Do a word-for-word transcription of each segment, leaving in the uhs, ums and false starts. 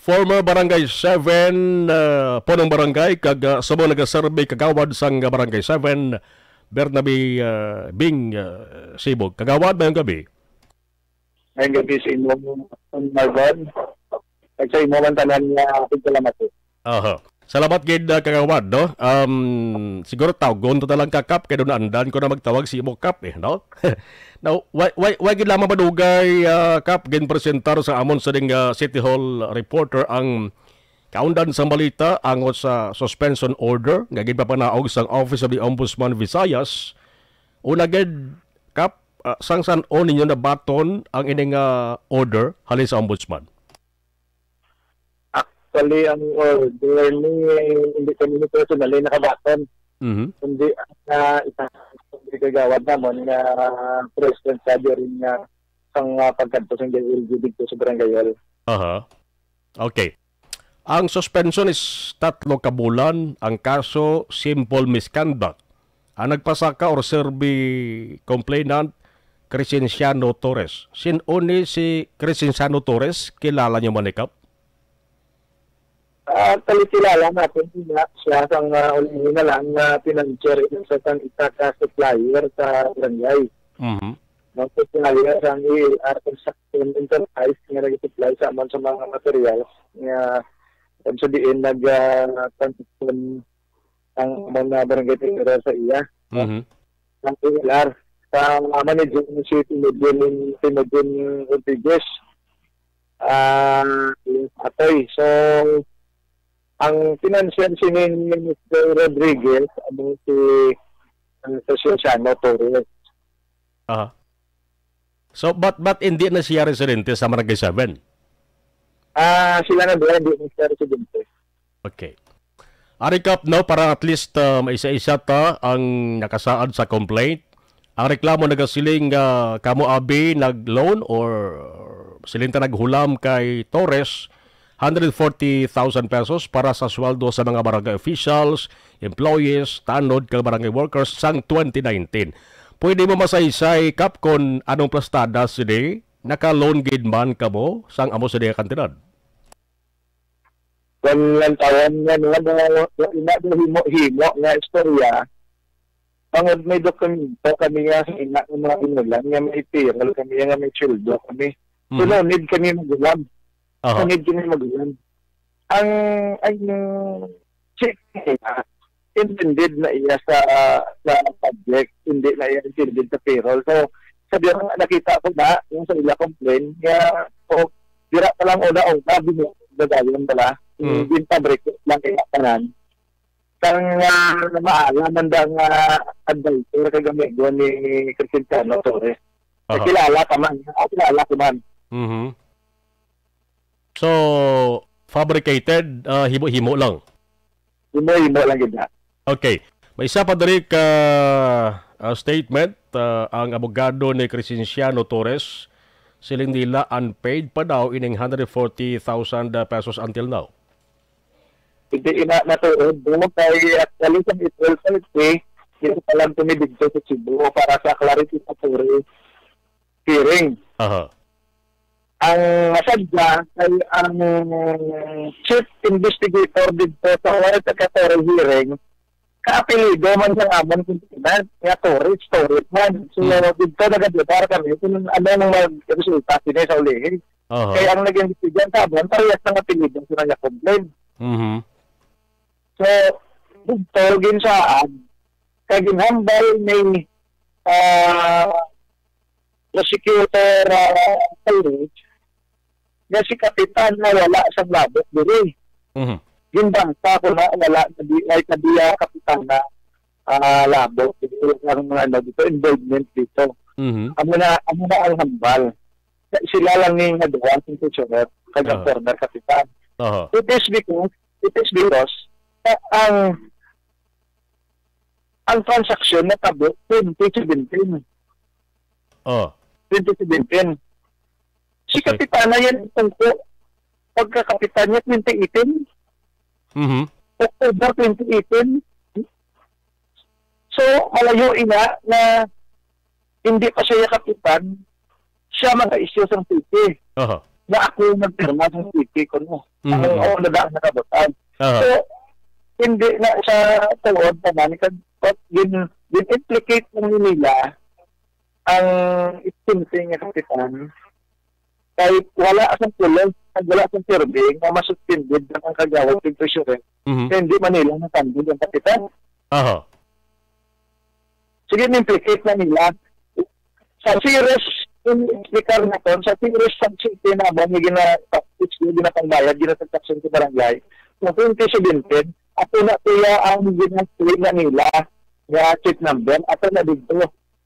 Former Barangay seven, ah, punong barangay, kag, ah, subong nagaserbi kagawad sang Barangay seven, Bernabe, ah, Bing, ah, Sibog. Kagawad, mayong gabi. Mayong gabi sa imo, Marvin. Kag sa imo man tanan nga pagsalamati. Aha. Salamat gid, ah, kagawad, no? Um, siguro tawgon ta lang ka, Kap, kay daw naandan ko na magtawag si imo, Kap, eh, no? Now, why, why, why gid lamang madugay, ah, Kap, ginpresentar sa amon sa ding, ah, City Hall reporter ang kaundan sang balita angot sa suspension order nga ginpapanaog sang Office of the Ombudsman Visayas? Una gid, Kap, ah, sang san-o ninyo nabaton ang ining, ah, order halin sa Ombudsman? Actually, ang order ni, hindi ko nini personally nakabaton. Mhm. Kundi ang, ah, isa, kundi kagawad namon nga president sa during nga sang, ah, pagkadto sa J L G dito sa Barangay Hall. Aha. Okay. Ang suspension is tatlo ka bulan. Ang kaso, simple misconduct. Ang nagpasaka or serbi complainant, Crescenciano Torres. Sin-o ni si Crescenciano Torres? Kilala niyo man, Kap? Ah, actually, kilala natin siya. Siya sang, ah, ulihi na lang nga financier sa sang isa ka supplier sa barangay. Mhm. No, supplier sang A L R Construction Enterprise nga nag-supply sa amon sa mga materials nga, kung sa diin nag, ah, transaction ang amon na barangay treasurer sa iya. Mhm. Ang A L R. Sa manager ni si Timothy, Timothy Rodriguez. Ah, yes, Atoy. So, ang financier sini ni Mister Rodriguez, amo si, ah, Crescenciano Torres. Aha. So, but, but hindi na siya residente sa Barangay seven? Ah, sila na doon, hindi na siya residente. Okay. Ari, Kap, no, para at least, uh, maisa-isa ta ang nakasaad sa complaint. Ang reklamo nagasiling nga kamo abi nag-loan or siling ta naghulam kay Torres hundred forty thousand pesos para sa sweldo sa mga barangay officials, employees, tanod kag barangay workers sang twenty nineteen. Pwede mo masaysay, Kap, kon anong plastada sini? Naka-loan gid man kamo sang amo sini nga kantidad? Kon lantawon nga nga nga ina do himo-himo nga istorya, bangod may dokumento kami nga sa ina nga mga inulan nga may payroll kami nga may sweldo kami. So, Mhm. No need kami magulam. Aha. No need kami magulam. Ang, ang, si, intended na iya sa, sa subject, hindi na iya intended sa payroll. So, sa dira nga nakita ko na, yung sa ila complaint, nga, o, dira pa lang una-una, binu-, dagayan pala, Mm. Ginpabricate lang iya tanan. Sang, ah, maala man da nga advisor kag amigo ni Crescenciano Torres. Aha. Kilala ka man. Ah, kilala ko man. Mhm. So, fabricated, ah, himo-himo lang? Himo-himo lang gid na. Okay. May isa pa diri ka, ah, statement, ah, ang abogado ni Crescenciano Torres, siling nila unpaid pa daw ining hundred forty thousand pesos until now. Hindi ina matuod, no? Kay actually, sa April thirty, dito pa lang kami dito sa Cebu para sa clarificatory hearing. Aha. Ang nasadya kay ang chief investigator dito sa clarificatory hearing, kaapelido man sa amon kung sila, nga Torres, Torres man. So, Mhm. Dito nagaduda kami kung anong magresulta sila sa ulihin. Aha. Kaya ang nag-imbestiga sa amon, parehas ng apelido sa kanya complaint. Mhm. So, dito, ginsaad, kag ginhambal ni, ah, Prosecutor, ah, Torres, nga si Kapitan na wala sang labot diri. Mhm. Ginbanta ko na wala na di, ay, tabiya Kapitan na, ah, labot diri ang, ano, dito, involvement dito. Mhm. Amo na, amo na ang hambal. Sila lang ni nga duha sing susunod, kag ang Ah. Former Kapitan. Aha. It is because, it is because, ah, ang, ang transaksyon natabo twenty seventeen. Oh. Twenty seventeen. Si Okay. Kapitana yan, itong ko, pagkakapitan niya, twenty eighteen. Mhm. October twenty eighteen. So, malayo ina na hindi pa siya kapitan, siya mga isyu sang T P. Aha. na ako nagpirma sa C P ko, no? Mhm. Ang ako na daan nakabutang. Aha. So, hindi na sa tuod pa man, kag, but gin-, gin-implicate lang ni nila ang expense nga kapitan. Kay wala sang pulong, kag wala sang survey nga masuspended na ang kagawad kag treasurer. Mhm. Kay hindi man nila natandog ang kapitan. Aha. Sige, implicate na nila. Sa series, in-explicar naton, sa series sa city na ba nga gina-, ginapanbayad, ginatransaksyon sa barangay, sa twenty seventeen, ato na tuya ang ginasuri na nila nga check number, ato na dito.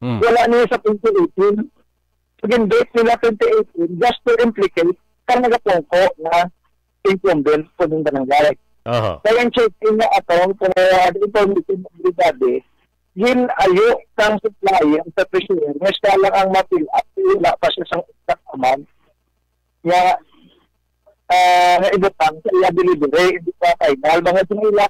Hmm. Wala niya sa twenty eighteen. Gin-date nila twenty eighteen just to implicate kang nagapungko nga incumbent po ng barangay. Aha. Kaya ang checking nga atong, uh, information of everybody, gin-ayo kang supplier sa treasurer nga siya lang ang ma-fill up, wala pa siya sang exact amount nga, ah, nga ibutang sa iya delivery, hindi pa final. Mga sa ila,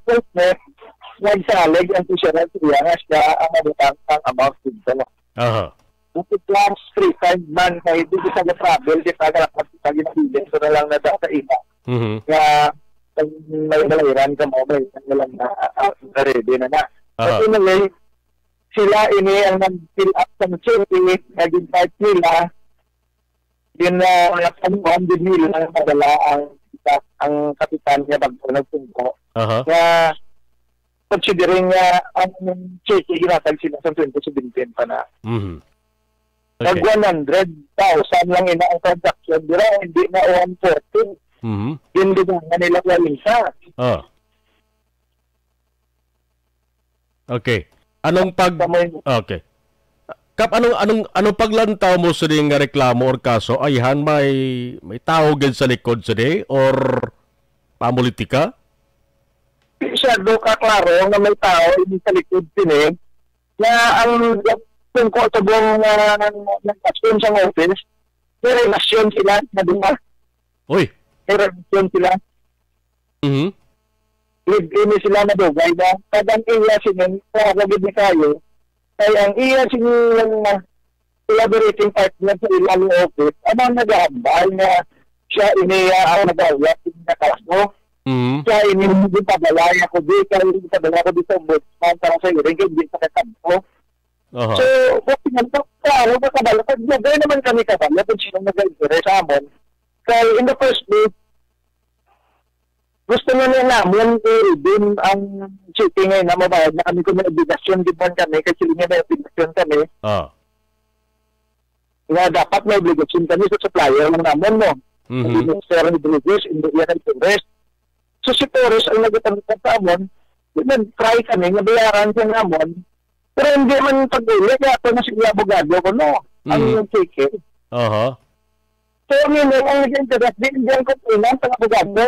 nagsalig ang treasurer sa iya nga siya ang mabutang ang amount dito. Aha. Buti plus three five man kay di kita ga-travel, di pa galakad, kita ginabilin ko na lang na sa, sa ila. Mhm. Nga, pag may balairan ka mo, may na lang na, ah, ah, ready na na. Aha. Kasi nalay, sila ini ang nag-fill up sa check, eh, naging part nila, yun na, ano, ang din nila ang padala ang, ang kapitan niya bago nagpungko. Aha. Nga, considering nga ang cheque ginatag sila sa twenty seventeen pa na. Mhm. Nag Okay. one hundred thousand lang ina ang transaction dira, hindi na one forty. Mhm. Gindugangan nila kwarenta. Ah. Okay. Anong pag Sa may Okay. Kap, anong, anong, anong paglantaw mo sa nga reklamo or kaso? Ayhan, may, may tao gid sa likod sa di or pamulitika? Masyado ka klaro nga may tao ini sa likod sini nga ang tungko sa buong, ah, nag-assume sa office, may relasyon sila na duha. Uy. May relasyon sila. Mhm. Live-in ni sila madugay na. Kag ang iya sini, klaro gid ni kayo, kay ang iya sini nga collaborating partner sa ilang office, ang mga nagahambal nga siya ini, ah, ang nag-awat sa kaso. Mhm. Siya ini, gipadala niya ko di, kay gipadala ko di sa ombudsman para sa hearing, kay di sa kakampo. Aha. So, buti nga, klaro, makabalo. Kag dugay naman kami kabalo kung sino nag-interest sa amon. Kay, in the first place, gusto na niya namon i-redeem ang cheque nga ina, mabayad na kami kung may obligasyon gid man kami, kay sila nga may obligasyon kami. Ah. Nga dapat may obligasyon kami sa supplier lang namon, no? Mhm. Hindi ni Sir Rodriguez, hindi iya kay Torres. So, si Torres ang nagpangita sa amon, nag-try kami nga bayaran siya namon, pero hindi man pag-uli, kaya ito na si abogado ko, no? Ang Mm. cheque. Aha. So, meaning, ang nag-interest, di, hindi ang complainant, ang abogado.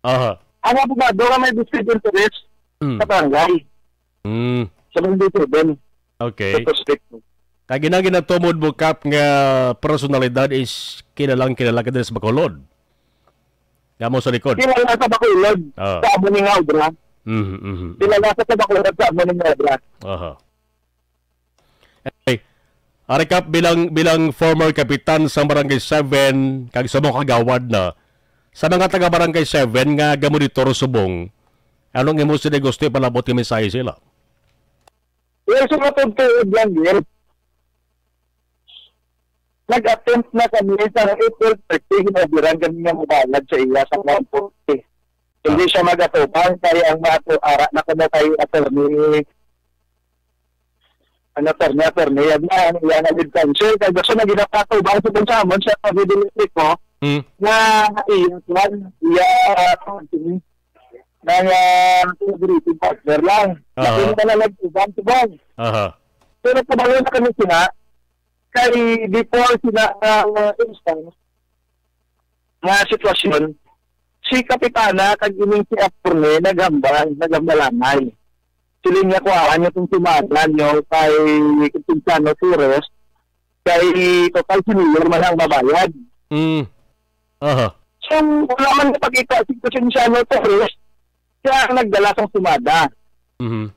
Aha. Ang abogado nga may vested interest Mm. sa barangay. Mm. Sa barangay seven. Okay. Sa prospect. Kag ina ginatumod mo, Kap, nga personalidad is kilalang kilala ka diri sa Bacolod. Nga mo sa likod. Kilala sa Bacolod, Ah. sa amo ni nga obra. Mhm, mhm, mhm. Kilala sa Bacolod, sa amo ni nga obra. Aha. Anyway, Ari Kap, bilang, bilang former kapitan sa Barangay seven, kag sa mga kagawad na, sa mga taga Barangay seven nga gamonitor subong, anong imo sila gusto ipalabot nga mensahe sila? Well, sa matuod-tuod lang, Gil, nag-attempt na kami sa April thirty, ginabiran kami nga mubalad sa iya sa one forty. Hindi Ah. siya mag-atubang, kaya ang mga tu-, ara na kuno kay attorney, ano, attorney, attorney, yan na, ang iya na lead counsel, kaya gusto na ginapatubang sa kung sa amon, siya pag-delivery ko, Hmm. na iya, kuwan, iya, ah, na nga collaborating partner lang. Aha. Lakin ka na nagtubang-tubang. Aha. Pero kabalo na kami sina, kay before sina, ah, instance, nga sitwasyon, si Kapitana kag ining si Attorney naghambal, naghambalanay. Siling niya, kuhaan niyo tong sumada niyo kay Constantino Torres, kay total si Mayor man ang mabayad. Mm. Aha. So, wala man napakita si Constantino Torres, siya ang nagdala sang sumada. Mhm.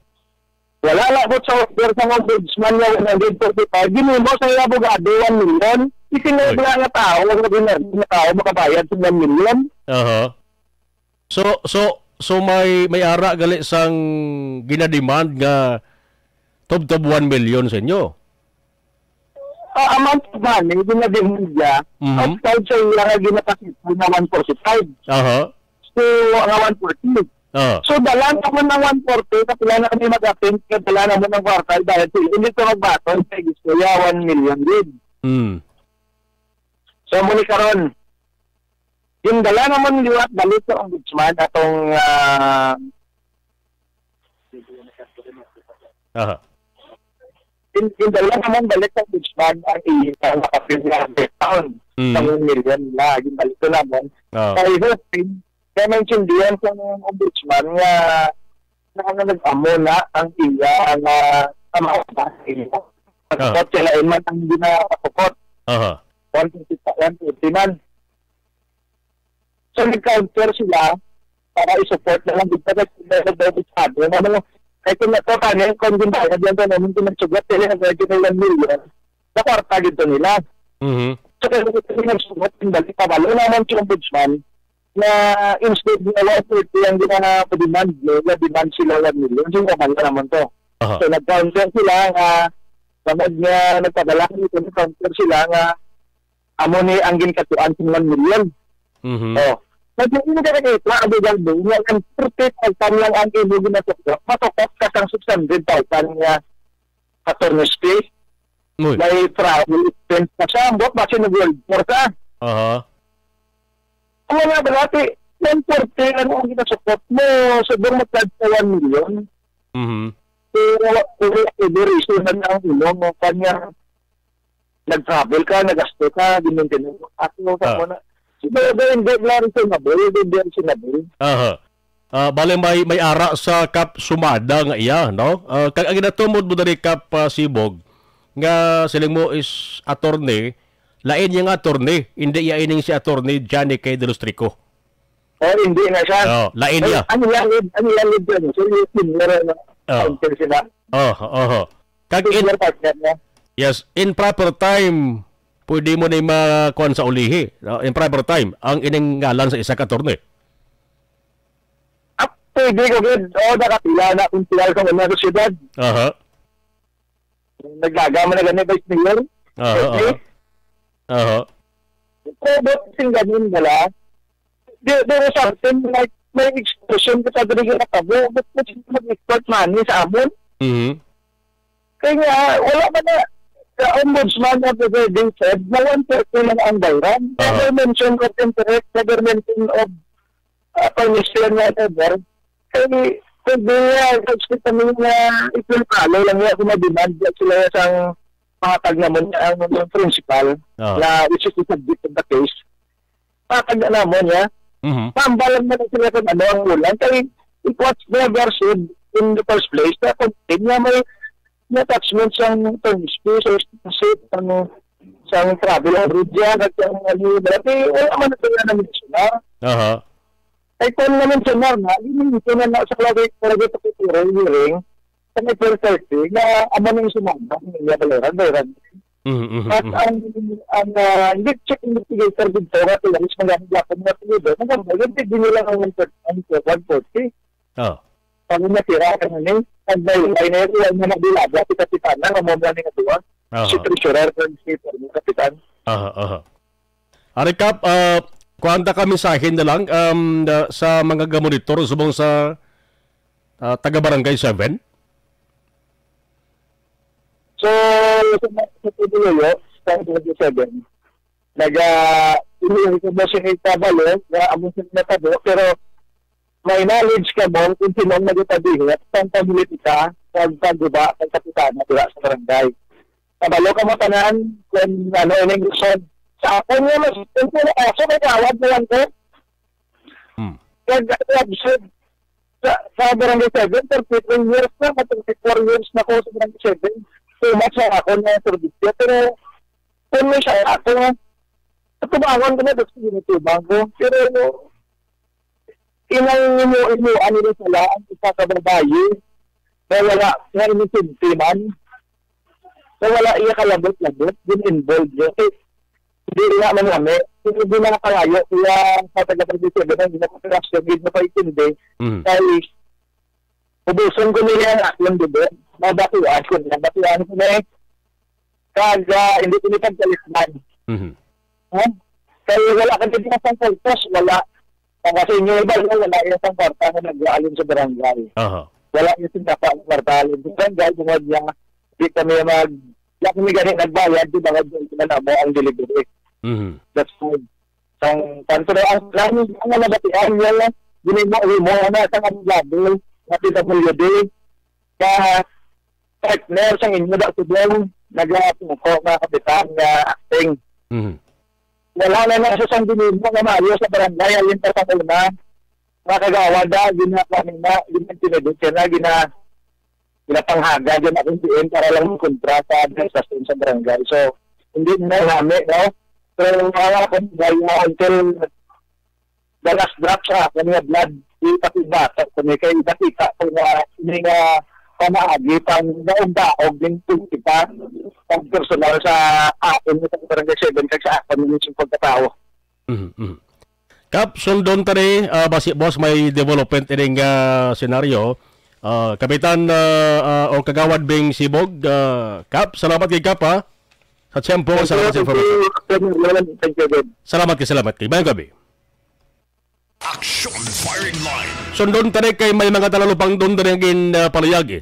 Wala labot sa order sang ombudsman nga one hundred forty-five, ginimo sa iya abogado one million. Isinod Oy. Nga nga tao, ang ordinaryo nga tao makabayad sa one million. Aha. So, so, so may, may ara gali sang ginademand nga tubtob one million sa inyo? Ah, amount of money, ginademand niya, Mhm. outside sa iya nga ginapakita na one forty-five. Aha. So, nga one forty. Ah. So, dala naman ang one forty, kapila na kami mag-attend, kaya dala naman ang kwarta, dahil sa hindi ka magbaton, kaya gusto niya one million din. Mm. So, muli karon, yung dala naman liwat, balik sa ombudsman, atong, ah, Aha. In, in the long run, balik sa ombudsman ang iya nga kapilya ang discount Mm. sa one million nila. Yung balik ko naman, Ah. Kay hoping, kaya maintindihan sa ombudsman nga, na ano, nag-amo na ang iya nga, ang mga kapatid. Ah. Pagkakot sila, iman ang ginapakukot. Aha. One fifty, one fifty man. So, nag-counter sila para i-support na lang gid pag nagdodisado. Ano, kay kung nato, kani, kung ginbayad yan, kung namin pinagsugat, sila nag-ready na one million, sa kwarta gid to nila. Mhm. So, kaya kung ito yung nagsugat, yung balik, pabalo naman si ombudsman na instead na one thirty ang gina-demand, no, na-demand sila one million. So, pabalo naman to. Aha. So, nag-counter sila nga, samad nga nagpadala, nag-counter sila nga, amo ni ang ginkatuan sa one million. Mhm. Oh. Pag hindi ka nakita, ang bigyan mo, nga ang thirty thousand lang ang imo ginasuklat, masukot ka sang six hundred thousand nga attorney's fee. Uy. May travel expense pa siya. Ambot, basi nag-world tour ka. Aha. Ang mga balati, one forty lang ang ginasukot mo, siguro magkad sa one million. Mhm. Pero, pero, pero, issue na lang ang imo, no? Kanya, nag-travel ka, nagasto ka, gimintinan mo. Ako, sa Ah. mo na. Siguro, hindi lang reasonable, hindi reasonable. Aha. Ah, bale may, may ara sa Kap Sumada nga iya, no? Ah, kag ang ginatumod mo diri, Kap, ah, Sibog, nga siling mo is attorney, lain niya nga attorney, hindi iya ining si attorney Johnny K. De Los Trico. Oh, hindi na siya. Oh, lain Ay, niya. Ang iya lead, ang iya lead yan. So, yung senior, ano, Oh. counsel sila. Oh, oh. Kag in, Senior partner niya. Yes, in proper time, pwede mo ni makuan sa ulihi, no? In proper time, ang ining ngalan sa isa ka attorney. Ah, pwede ko gid. Oo, nakapila na kung sila sa una sa syudad. Aha. Naglaga man na gani, Vice Mayor. Aha, Okay. aha. Aha. Robot sing ganun bala. There, there was something like may expression kita diri nga natabo. But, but mag-export money sa amon. Mhm. Kaya nga, wala man na, the ombudsman of the day said, na one thirty lang ang bayran. Aha. Never mention of interest, never mention of, uh, permission, whatever. Kaya, kaya nga, expect namin nga ipinapalo lang niya kung may demand niya sila sa mga tag naman ang, ang principal Aha. na which is the subject of the case. Patag na mo niya. Mhm. Tambalan na lang sila kung ano ang ulan. Kay it was never said in the first place na kung niya may, may attachment sang terms fee, sa expensive, ang, sang travel abroad dyan, at ang ano, dati, wala man ito na mensionar. Aha. Ay, kung na mensionar na, hindi na na sa lagi, lagi pa kung hearing, sa April thirty, na amo na yung sumama, yung niya balaran, bayran. Mhm, mhm, At mhm. ang, ang, ah, hindi check investigator dito, nga tulis, magandang yapon nga tulis, magandang, hindi din nila ang one forty, ang one forty. Oh. Pag natira ka na ni, pag may, may na yun, may na bilada, si Kapitana, nga mo mula ni Kaduwa, Aha. si Treasurer, Administrator, yung Kapitan. Aha, aha. Ari, Kap, ah, kuhaan ta ka mensahe na lang, um, da-, sa mga gamonitor subong sa, ah, taga Barangay seven? So, sa mga sa Pinoy, sa Barangay seven, naga, hindi ko mo siya kabalo, na amo sa natabo, pero may knowledge ka mo kung sino ang nagpabihit, sang pamilya ka, pag pagguba, pag kapitana, diba, sa barangay. Kabalo ka mo tanan, kung ano, ining gusto. Sa akon nga, mas, kung sino aso, may kawad na lang ko. Hmm. Kag, absurd. Sa, sa Barangay seven, thirty-three years na, thirty-four years na ko sa Barangay seven. Too much ang ako na servisyo. Pero, kung may siya ako, sa tubangon ko na, tapos ginitubang ko. Pero, inang imo-imo, ano na sila, ang isa ka babayi, na wala, nga inosente man, na wala iya kalabot-labot, din involved niya. Kay, Hindi nga man kami. Hindi na kayo. Kaya sa taga-Barangay Seven, hindi na ko pinasyon, hindi na paintindi. Mhm. Kay, ubuson ko nila ang akin, di ba? Mabatuan ko nila. Batuan ko na eh. Kag, ah, hindi ko nila pagkalisman. Mhm. Ha? Kay wala ka din sa purpose, wala. Ang kasi inyo iba, wala yung isang kwarta na nag-aalin sa barangay. Aha. Wala yung sinafa ng kwarta alin sa barangay, tungod niya, di kami mag, di kami gani nagbayad, di ba, nga doon sila namo ang delivery. Mhm. That's good. Sang, tanto na ang, ang, ang nabatian niya lang, ginimo, mo na sa kanila, na P W D, na partner sang inyo daw si Dong, nagapungko, mga kapitan, nga acting. Mhm. Wala na na sa sang ginimo nga maayo sa barangay, alin pa sa una, mga kagawad, ah, gina-, kanina, gina-intimidate siya na, gina-, ginapanghaga, gina-, kung diin, para lang magkontra sa administrasyon sa barangay. So, hindi na nami, no? Pero, ah, kung gaya, until the last drop sa akon nga blood, ipakibata ko ni kay nakita ko nga ini nga pamaagi pang daog-daog din po kita pag personal sa akon nga sa Barangay Seven kag sa akon nga mismo pagkatao. Mhm, mhm. Kap, sundon ta ni, ah, basi, boss, may development ining, ah, senaryo. Ah, Kapitan, ah, ah, o Kagawad Bing Sibog, ah, Kap, salamat kay Kap, ha, sa tiyempo, salamat sa information. Thank you, Kuya Ron. Thank you, Ron. Salamat kay, salamat kay. Mayong gabi. Action Firing Line. Sundon ta ni kay may mga talupangdon diri nga gin, ah, paluyagi.